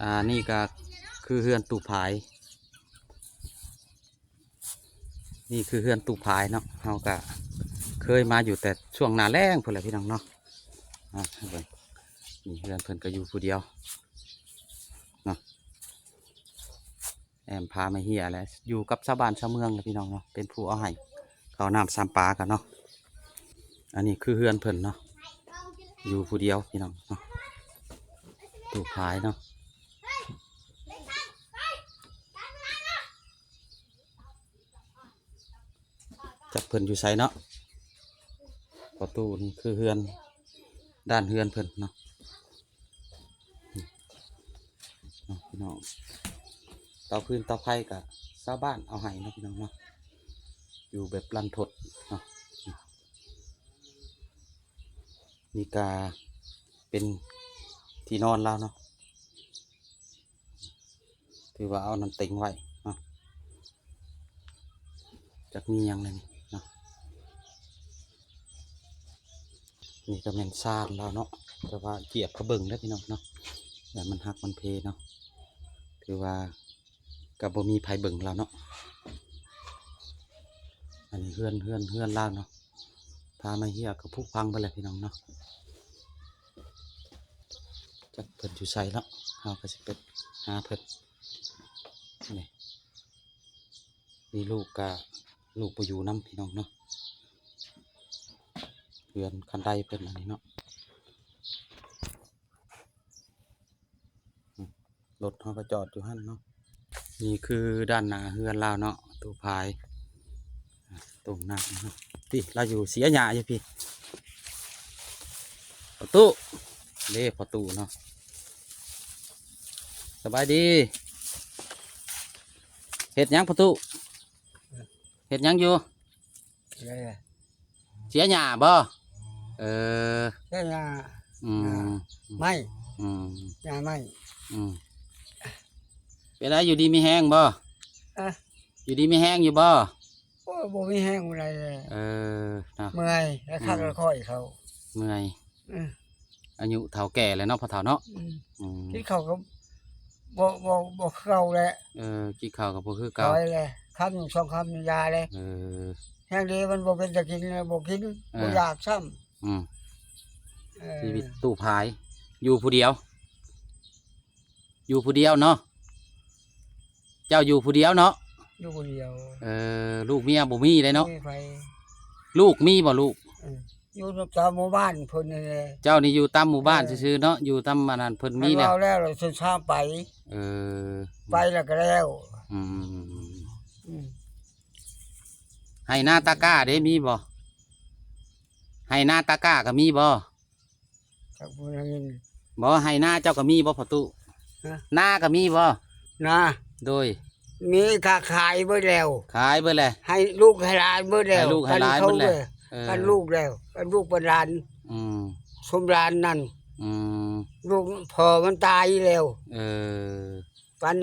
ອ່າ ນີ້ກໍຄືເຮືອນຕູ້ພາຍ ນີ້ຄືເຮືອນຕູ້ພາຍເນາະ. ເຮົາກໍເຄີຍມາຢູ່ແຕ່ຊ່ວງໜ້າແລ້ງພຸ້ນແຫຼະພີ່ນ້ອງເນາະ. ອ່າ ເບິ່ງ ນີ້ເຮືອນເພິ່ນກໍຢູ່ຜູ້ດຽວເນາະ. ແອ້ມຜາໄມ້ເຮຍແຫຼະ ຢູ່ກັບຊາວບ້ານຊາວເມືອງແຫຼະພີ່ນ້ອງເນາະ ເປັນຜູ້ເອົາໃຫ້ເຂົ້ານ້ຳຊຳປາກັນເນາະ. ອັນນີ້ຄືເຮືອນເພິ່ນເນາະ ຢູ່ຜູ້ດຽວພີ່ນ້ອງເນາະ ຕູ້ພາຍເນາະ. ຈັກເພິ່ນຢູ່ໃສເນາະ. ປະຕູນີ້ຄືເຮືອນ ດ້ານເຮືອນເພິ່ນເນາະ. ເນາະ ພີ່ນ້ອງ ເຕົາຟືນເຕົາໄຟກໍຊາວບ້ານເອົາໃຫ້ເນາະ ພີ່ນ້ອງເນາະ ຢູ່ແບບລັນທົດເນາະ. ນີ້ກະເປັນທີ່ນອນລາວເນາະ ຖືວ່າເອົານັ້ນເຕັງໄວ້ເນາະ. ຈັກມີຫຍັງແດ່ນີ້ເນາະ. ນີ້ກໍແມ່ນຊານລາວເນາະ ແຕ່ວ່າຈຽບກະເບິ່ງເດີພີ່ນ້ອງເນາະ ແລ້ວມັນຫັກມັນເພເນາະ. ຖືວ່າກໍບໍ່ມີໃຜເບິ່ງລາວເນາະ. ອັນນີ້ເຮືອນ ເຮືອນ ເຮືອນລາວເນາະ ຜາໄມ້ເຮຍກໍຜຸພັງເບິດແລ້ວພີ່ນ້ອງເນາະ. ຈັກເພິ່ນຢູ່ໃສເນາະ ເຮົາກໍຊິໄປຫາເພິ່ນ. ນີ້ ມີລູກກະ ລູກບໍ່ຢູ່ນຳພີ່ນ້ອງເນາະ. ເຮືອນຄັນໄດເພິ່ນອັນນີ້ເນາະ. ອືມ ລົດເຮົາກໍຈອດຢູ່ຫັ້ນເນາະ. ນີ້ຄືດ້ານໜ້າເຮືອນລາວເນາະ ຕູ້ພາຍ ອ່າ ຕົງນ້ຳເນາະ. ຕິ ລາວຢູ່ເສຍຫຍ້າຢູ່ພີ້ ພໍ່ຕູ້ເດ້ ພໍ່ຕູ້ເນາະ. ສະບາຍດີ. ເຮັດຫຍັງພໍ່ຕູ້? ເຮັດຫຍັງຢູ່? ເສຍຫຍ້າບໍ່? ເອີ ເສຍຫຍ້າ ອືມ ຫຍ້າໄມ້ ອືມ ຫຍ້າໄມ້ ອືມ. ເປັນໃດ ຢູ່ດີມີແຮງບໍ່? ອະ ຢູ່ດີມີແຮງຢູ່ບໍ່? ໂອ້ຍ ບໍ່ມີແຮງປານໃດເລີຍ ເອີ ເນາະ ເມື່ອຍ ແລ້ວຄັກ ອືມ ແລ້ວຄ່ອຍເຂົ້າ ເມື່ອຍ ອືມ. ອາຍຸເຖົ້າແກ່ແລ້ວເນາະ ພໍ່ເຖົ້າເນາະ ອືມ ອືມ. ກິນເຂົ້າກໍບໍ່ ບໍ່ ບໍ່ຄືເກົ່າແຫຼະ ເອີ ກິນເຂົ້າກໍບໍ່ຄືເກົ່າ ຖອຍແຫຼະ ຄຳສອງຄຳຢາແຫຼະ ເອີ. ແຮງດີມັນບໍ່ເປັນຕາກິນ ບໍ່ກິນ ເອີ ບໍ່ຢາກຊ້ຳ ອືມ ເອີ. ຊີວິດຕູ້ພາຍ ຢູ່ຜູ້ດຽວ ຢູ່ຜູ້ດຽວເນາະ. ເຈົ້າຢູ່ຜູ້ດຽວເນາະ? ຢູ່ຜູ້ດຽວ ເອີ ລູກເມຍບໍ່ມີເດ້ເນາະ ບໍ່ມີໃຜ ລູກມີບໍ່ລູກ? ເອີ ຢູ່ຕາມໝູ່ບ້ານເພິ່ນນີ້ແຫຼະ ເຈົ້ານີ້ຢູ່ຕາມໝູ່ບ້ານ ເອີ ຊື່ໆເນາະ ຢູ່ຕາມອັນນັ້ນເພິ່ນມີແລ້ວ ເພິ່ນເວົ້າແລ້ວ ເພິ່ນພາໄປ ເອີ ໄປແລ້ວກໍແລ້ວ ອືມ ອືມ ອືມ ອືມ. ໄຮ່ນາຕາກ້າເດ້ ມີບໍ່? ໄຮ່ນາຕາກ້າກໍມີບໍ່? ຈັກບໍ່ໄດ້ຍິນ ບໍ່ ໄຮ່ນາເຈົ້າກໍມີບໍ່ພໍ່ຕູ້? ຮະ? ນາກໍມີບໍ່? ນາ ໂດຍ ມີກະຂາຍເບິດແລ້ວ ຂາຍເບິດແລ້ວ ໃຫ້ລູກໃຫ້ຫຼານເບິດແລ້ວ ໃຫ້ລູກໃຫ້ຫຼານເບິດແລ້ວ ເອີ ກັນລູກແລ້ວ ກັນລູກປັນຫຼານ ອືມ ສົມຫຼານນັ້ນ ອືມ ລູກພໍ່ມັນຕາຍແລ້ວ ເອີ ປັນ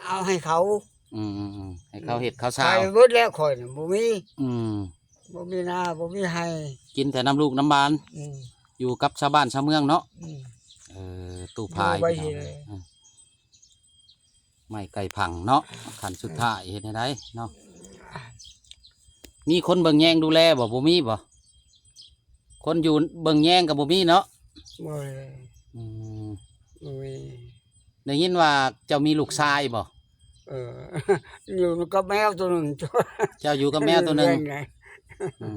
ເອົາໃຫ້ເຂົາ ອືມໆໆ ໃຫ້ເຂົາເຮັດເຂົາຊາວ ໄປເບິດແລ້ວ ຂ້ອຍນະບໍ່ມີ ອືມ ບໍ່ມີນາ ບໍ່ມີໄຮ່ ກິນແຕ່ນຳລູກນຳຫຼານ ອືມ ຢູ່ກັບຊາວບ້ານຊາວເມືອງເນາະ ອືມ ເອີ ຕູ້ພາຍ ຢູ່ໄປ ພີ່ນ້ອງ ເອີ ໄມ້ໄກ່ຜັງເນາະ ຂັ້ນສຸດທ້າຍ ເຮັດແນວໃດເນາະ? ມີຄົນເບິ່ງແຍງດູແລບໍ່? ບໍ່ມີບໍ່? ຄົນຢູ່ເບິ່ງແຍງກໍບໍ່ມີເນາະ? ບໍ່ ອືມ ບໍ່ມີ. ໄດ້ຍິນວ່າເຈົ້າມີລູກຊາຍບໍ່? ເອີ ຢູ່ກັບແມວໂຕໜຶ່ງ. ເຈົ້າຢູ່ກັບແມວໂຕໜຶ່ງ? ອື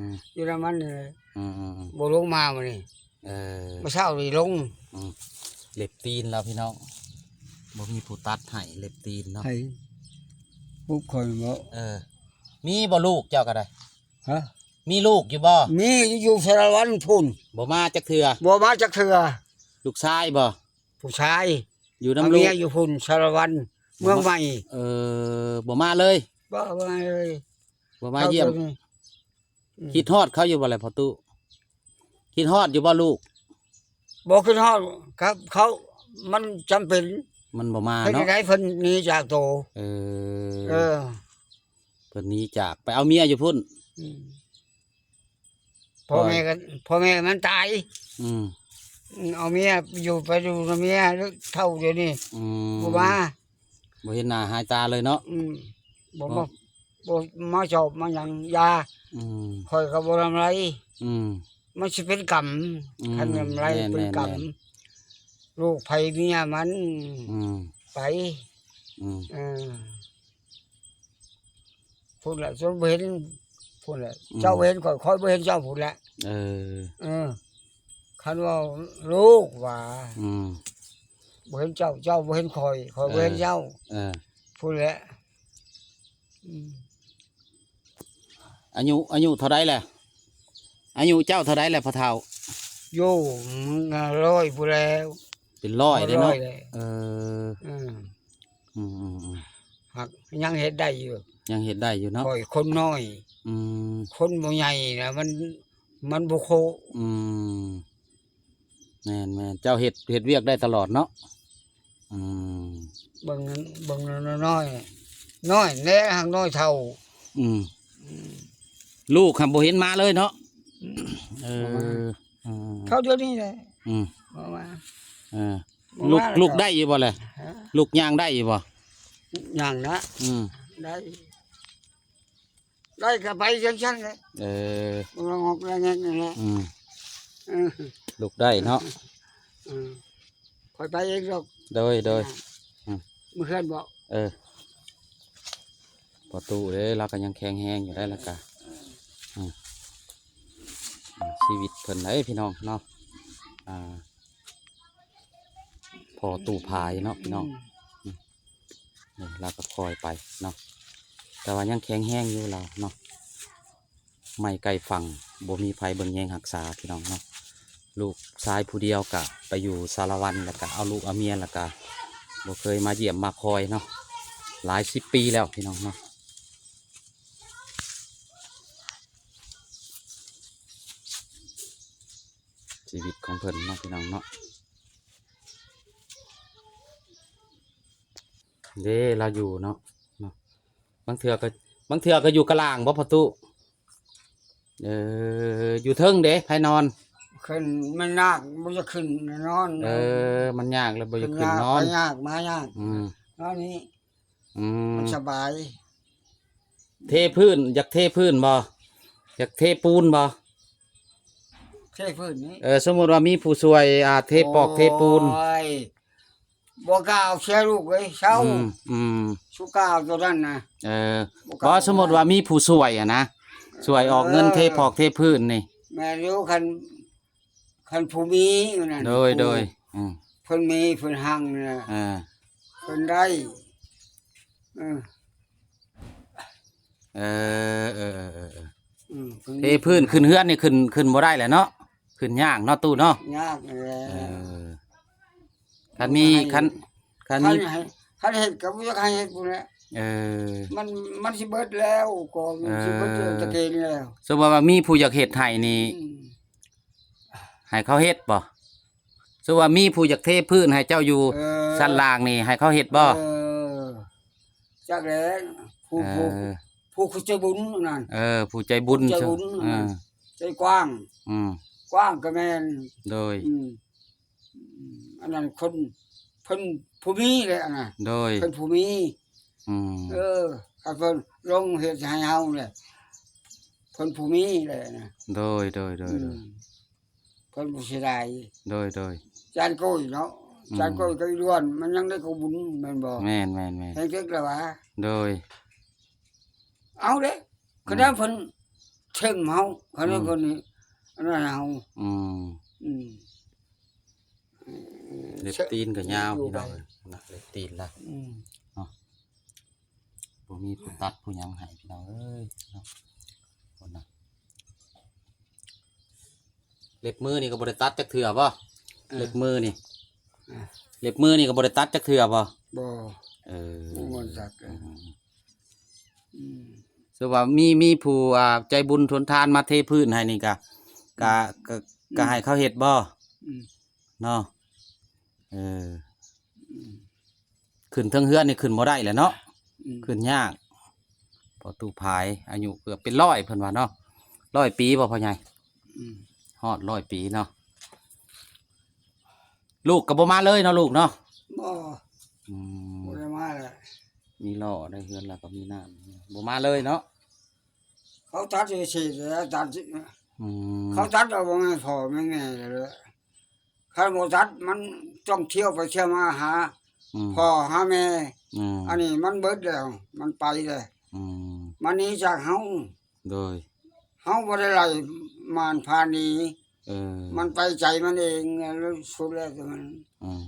ມ ຢູ່ນຳມັນນີ້ແຫຼະ. ອືມໆໆ ບໍ່ລົງມາມື້ນີ້. ເອີ ມື້ເຊົ້ານີ້ລົງ. ອືມ ເລັບຕີນລາວພີ່ນ້ອງ ບໍ່ມີຜູ້ຕັດໃຫ້ ເລັບຕີນເນາະ. ໃຜ? ປຸກຂ້ອຍບໍ? ເອີ ມີບໍ່ລູກເຈົ້າກໍໄດ້? ຮະ? ມີລູກຢູ່ບໍ່? ມີ ຢູ່ສາລະວັນພຸ້ນ. ບໍ່ມາຈັກເທື່ອ? ບໍ່ມາຈັກເທື່ອ. ລູກຊາຍບໍ່? ຜູ້ຊາຍ ຢູ່ນຳລູກ ເອົາເມຍຢູ່ພຸ້ນ ສາລະວັນ ເມືອງໃໝ່. ເອີ ບໍ່ມາເລີຍ? ບໍ່ ບໍ່ມາເລີຍ ບໍ່ມາຢ້ຽມ. ອືມ ຄິດຮອດເຂົາຢູ່ບໍ່ລະພໍ່ຕູ້? ຄິດຮອດຢູ່ບໍ່ລູກ? ບໍ່ຄິດຮອດ ຄັບ ເຂົາ ມັນຈຳເປັນ ມັນບໍ່ມາເນາະ. ເຮັດຈັ່ງໃດ ເພິ່ນໜີຈາກໂຕ. ເອີ ເອີ ເພິ່ນໜີຈາກ ໄປເອົາເມຍຢູ່ພຸ້ນ. ອືມ ພໍ່ແມ່ກໍ ພໍ່ແມ່ມັນຕາຍ. ອືມ ເອົາເມຍຢູ່ ໄປຢູ່ນຳເມຍເຖົ້າດຽວນີ້ ອືມ ບໍ່ມາ ບໍ່ເຫັນໜ້າຫາຍຕາເລີຍເນາະ ອືມ ບໍ່ມາ ເນາະ ບໍ່ມາຊອບມາຫຍັງ ຢ່າ ອືມ ຂ້ອຍກໍບໍ່ລຳໄລ ອືມ ມັນຊິເປັນກຳ ອືມ ຄັນລຳໄລ ແມ່ນໆໆ ເປັນກຳ ລູກໃຜເມຍມັນ ອືມ ໄປ ອືມ ເອີ ພຸ້ນແຫຼະ ຈົນບໍ່ເຫັນ ພຸ້ນແຫຼະ ອືມ ເຈົ້າບໍ່ເຫັນຂ້ອຍ ຂ້ອຍບໍ່ເຫັນເຈົ້າ ພຸ້ນແຫຼະ ເອີ ເອີ ຄັນວ່າລູກວ່າ ອືມ ບໍ່ເຫັນເຈົ້າ ເຈົ້າບໍ່ເຫັນຂ້ອຍ ຂ້ອຍບໍ່ເຫັນເຈົ້າ ເອີ ພຸ້ນແຫຼະ ອືມ ອາຍຸ ອາຍຸເທົ່າໃດແຫຼະ? ອາຍຸເຈົ້າເທົ່າໃດແຫຼະພໍ່ເຖົ້າ? ໂຍ ມັນກໍຮ້ອຍພຸ້ນແລ້ວ ເປັນຮ້ອຍເດ້ເນາະ ຮ້ອຍແລ້ວ ເອີ ເອີ ອືມໆໆ ຫາກຍັງເຮັດໄດ້ຢູ່ ຍັງເຮັດໄດ້ຢູ່ເນາະ ຂ້ອຍຄົນນ້ອຍ ອືມ ຄົນບໍ່ໃຫຍ່ນະ ມັນ ມັນບໍ່ໂຄ ອືມ ແມ່ນໆ ເຈົ້າເຮັດ ເຮັດວຽກໄດ້ຕະຫຼອດເນາະ ອືມ ເບິ່ງ ເບິ່ງນ້ອຍໆ ນ້ອຍແດ່ ຫາກນ້ອຍເທົ່າ ອືມ ອືມ ລູກຫາບໍ່ເຫັນມາເລີຍເນາະ ອືມ ເອີ ບໍ່ມາ ອືມ ເທົ່າດຽວນີ້ແຫຼະ ອືມ ບໍ່ມາ ເອີ ບໍ່ມາ ລູກ ແລ້ວ ລູກໄດ້ຢູ່ບໍ່ແຫຼະ? ຮະ? ລູກຍ່າງໄດ້ຢູ່ບໍ່? ຍ່າງນະ ອືມ ໄດ້ ໄດ້ກໍໄປຈັ່ງຊັ້ນແຫຼະ ເອີ ມັນງອກແງກນັ້ນແຫຼະ ອືມ ເອີ ລູກໄດ້ເນາະ ເອີ ຂ້ອຍໄປເອງດອກ ໂດຍ ໂດຍ ອືມ ມື້ເຮືອນບໍ ເອີ ພໍ່ຕູ້ເດ້ ລາວກໍຍັງແຂງແຮງຢູ່ໄດ໋ ລະກະ ອືມ ອືມ ຊີວິດເພິ່ນໄດ໋ພີ່ນ້ອງເນາະ ອ່າ ພໍ່ຕູ້ພາຍເນາະ ອືມ ພີ່ນ້ອງ ອືມ ນີ້ລາວກໍຄ່ອຍໄປເນາະ ແຕ່ວ່າຍັງແຂງແຮງຢູ່ລາວເນາະ ໄມ້ໃກ້ຝັ່ງ ບໍ່ມີໃຜເບິ່ງແຍງຮັກສາ ພີ່ນ້ອງເນາະ ລູກຊາຍຜູ້ດຽວກະໄປຢູ່ສາລະວັນ ແລ້ວກະເອົາລູກເອົາເມຍ ແລ້ວກະບໍ່ເຄີຍມາຢ້ຽມມາຄອຍເນາະ ຫຼາຍສິບປີແລ້ວ ພີ່ນ້ອງເນາະ ຊີວິດຂອງເພິ່ນເນາະ ພີ່ນ້ອງເນາະ. ເດ້ ລາວຢູ່ເນາະ ເນາະ ບາງເທື່ອກໍ ບາງເທື່ອກໍຢູ່ກະລ່າງບໍ່ພໍ່ຕູ້? ເອີ ຢູ່ເທິງເດ້ ໃຜນອນ? ຂຶ້ນ ມັນຍາກ ບໍ່ຢາກຂຶ້ນນອນ ເອີ ມັນຍາກ ແລ້ວບໍ່ຢາກຂຶ້ນນອນ ຂຶ້ນຍາກ ໄປຍາກ ມາຍາກ ອືມ ນອນນີ້ ອືມ ມັນສະບາຍ ເທພື້ນ ຢາກເທພື້ນບໍ່? ຢາກເທປູນບໍ່? ເທພື້ນນີ້ ເອີ ສົມມຸດວ່າມີຜູ້ຊ່ວຍ ອ່າ ເທປອກ ໂອ້ຍ ເທປູນ ບໍ່ກ້າເອົາເສຍລູກເອີຍ ເຊົາ ອືມ ອືມ ສຸກ້າເອົາໂຕນັ້ນນະ ເອີ ບໍ່ກ້າ ບໍ່ ສົມມຸດວ່າມີຜູ້ຊ່ວຍຫັ້ນນະ ເອີ ຊ່ວຍອອກເງິນເທປອກເທພື້ນນີ້ ແມ່ນຢູ່ ຄັນ ຄັນຜູ້ມີນັ້ນ ໂດຍ ຜູ້ ໂດຍ ອືມ ເພິ່ນມີ ເພິ່ນຮັ່ງນະ ເອີ ເພິ່ນໄດ້ ເອີ ເອີ ເອີ ເອີ ເອີ ອືມ ເທພື້ນ ຂຶ້ນເຮືອນນີ້ ຂຶ້ນ ຂຶ້ນບໍ່ໄດ້ແຫຼະເນາະ ຂຶ້ນຍາກເນາະ ຕູ້ເນາະ ຍາກແຫຼະ ເອີ ຄັນມີ ຄັນ ຄັນມີ ຄັນໃຫ້ ຄັນເຮັດກໍບໍ່ຢາກໃຫ້ເຮັດພຸ້ນແຫຼະ ເອີ ມັນ ມັນຊິເບິດແລ້ວ ກໍມັນຊິເບິດ ເອີ ຕະເກນແລ້ວ ສົມມຸດວ່າມີຜູ້ຢາກເຮັດໃຫ້ນີ້ ອືມ ໃຫ້ເຂົາເຮັດບໍ່? ສົມມຸດວ່າມີຜູ້ຢາກເທພື້ນໃຫ້ເຈົ້າຢູ່ ເອີ ຊັ້ນລ່າງນີ້ ໃຫ້ເຂົາເຮັດບໍ່? ເອີ ຈັກແຫຼະ ຜູ້ ເອີ ຜູ້ ຜູ້ ຜູ້ໃຈບຸນນັ້ນ ເອີ ຜູ້ໃຈບຸນ ຜູ້ໃຈບຸນ ເອີ ນັ້ນ ໃຈກວ້າງ ອືມ ກວ້າງກໍແມ່ນ ໂດຍ ອືມ ອັນນັ້ນຄົນ ເພິ່ນຜູ້ມີແຫຼະອັນນະ ໂດຍ ເພິ່ນຜູ້ມີ ອືມ ເອີ ຖ້າເພິ່ນລົງເຮັດໃຫ້ເຮົາແຫຼະ ເພິ່ນຜູ້ມີແຫຼະນະ ໂດຍ ໂດຍ ໂດຍ ອືມ ໂດຍ ເພິ່ນບໍ່ເສຍດາຍ ໂດຍ ໂດຍ ຈານໂກຍເນາະ ອືມ ຈານໂກຍກັບອີຫຼວນ ມັນຍັງໄດ້ກອງບຸນແມ່ນບໍ່? ແມ່ນໆໆ ແຮງເຈັກແລ້ວຫວາ ໂດຍ ເອົາເດ້ ອືມ ຂະໜາດເພິ່ນເທັມເຮົາ ຂະໜາດ ອືມ ເພິ່ນນີ້ ອັນນັ້ນເຮົາ ອືມ ອືມ ເລັບຕີນກໍຍາວ ຢູ່ ພີ່ນ້ອງເອີຍ ເລັບຕີນລະ ອືມ ເນາະ ບໍ່ມີຜູ້ຕັດຜູ້ຫຍັງໃຫ້ ພີ່ນ້ອງເອີຍເນາະ ຄົນນະ ເລັບມືນີ້ກໍບໍ່ໄດ້ຕັດຈັກເທື່ອບໍ່? ເອີ ເລັບມືນີ້ ອ່າ ເລັບມືນີ້ກໍບໍ່ໄດ້ຕັດຈັກເທື່ອບໍ່? ບໍ່ ເອີ ບໍ່ໄດ້ຕັດ ເອີ ອືມ ອືມ ຄືວ່າມີ ມີຜູ້ ອ່າ ໃຈບຸນທົນທານມາເທພື້ນໃຫ້ນີ້ກະ ກະ ອືມ ກະ ກະໃຫ້ເຂົາເຮັດບໍ່? ອືມ ເນາະ ເອີ ອືມ ຂຶ້ນເທິງເຮືອນນີ້ຂຶ້ນບໍ່ໄດ້ແຫຼະເນາະ ອືມ ຂຶ້ນຍາກ ພໍ່ຕູ້ພາຍ ອາຍຸເກືອບເປັນຮ້ອຍ ເພິ່ນວ່າເນາະ ຮ້ອຍປີບໍ່ພໍ່ໃຫຍ່? ອືມ ຮອດຮ້ອຍປີເນາະ ລູກກໍບໍ່ມາເລີຍເນາະລູກເນາະ? ບໍ່ ອືມ ບໍ່ໄດ້ມາແຫຼະ. ມີລໍ້ໃນເຮືອນແລ້ວກໍມີນ້ຳ ບໍ່ມາເລີຍເນາະ? ເຂົາຕັດຊິແລ້ວ ຕັດ ອືມ ເຂົາຕັດເອົາ ບໍ່ແມ່ນພໍ່ແມ່ນແມ່ແລ້ວ. ຄັນບໍ່ຕັດມັນຕ້ອງທ່ຽວໄປທ່ຽວມາຫາ ອືມ ພໍ່ຫາແມ່. ອືມ ອັນນີ້ມັນເບິດແລ້ວ ມັນໄປແລ້ວ. ອືມ ມັນໜີຈາກເຮົາ. ໂດຍ ເຮົາບໍ່ໄດ້ໄລ່ມານພາໜີ. ເອີ ມັນໄປໃຈມັນເອງ ແລ້ວສຸດແລ້ວແຕ່ມັນ. ອືມ